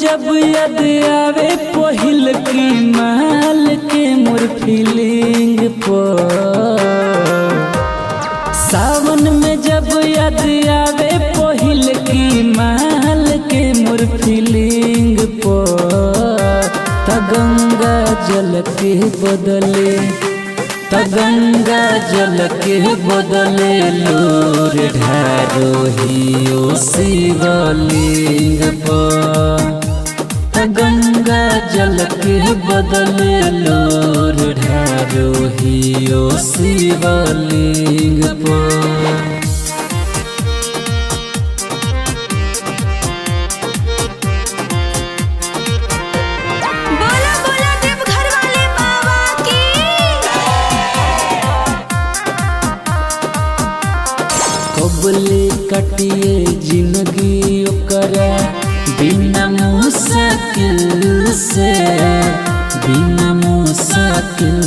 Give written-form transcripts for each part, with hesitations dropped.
जब याद आवे पहिल की माल के मोर फीलिंग पर। सावन में जब याद आवे पहिल की माल के मोर फीलिंग पर, त गंगा जल के बदले, त गंगा जल के बदले लोर ढारोहियो शिवलिंग पर। त गंगा जल के बदले लोर ढारोहियो शिवलिंग पर। बोला बोला देवघर वाले बाबा की। कबले कटिए जिंदगी ओकरा बिना मुश्किल से, बिना मुश्किल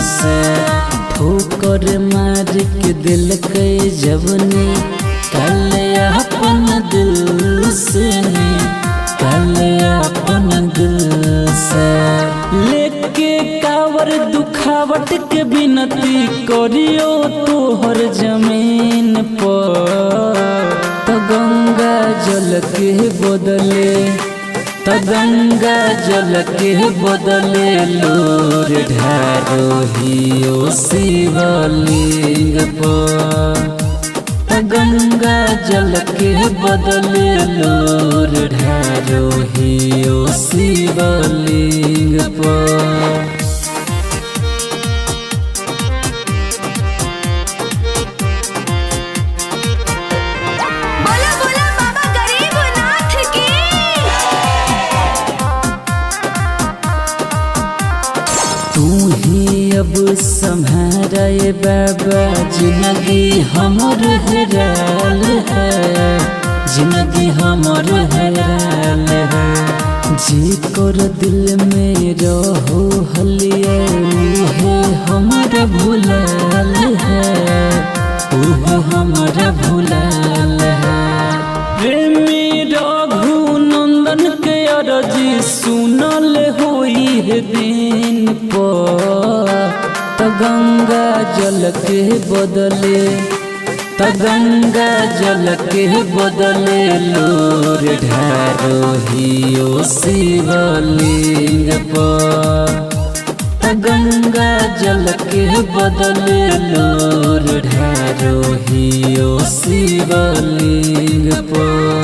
से। ठोकर मार के दिल के जवनी कल अपन दिल से, कल अपन दिल से। लेके कावर दुखावट के बिनती करियो तोहर जमीन पर, त गंगा जल के बदले, त गंगा जल के बदले लोर ढारोहियो शिवलिंग पर। त गंगा जल के बदले लोर ढारोहियो शिवलिंग पर। बोला बोला बाबा गरीबनाथ की। तू ही अब संभारे बाबा जिंदगी हमर हेराल है, जिंदगी हमर हेराल है। जी कर दिल में रहो हलिए उहे हमर भुलाल है, उहे हमर भुलाल है। प्रेमी रघु नंदन के अरजी सुनल होई है दिन पर, त गंगा जल के बदले, त गंगा जल के बदले लोर ढारोहियो शिवलिंग पर। त गंगा जल के बदले लोर ढारोहियो शिवलिंग पर।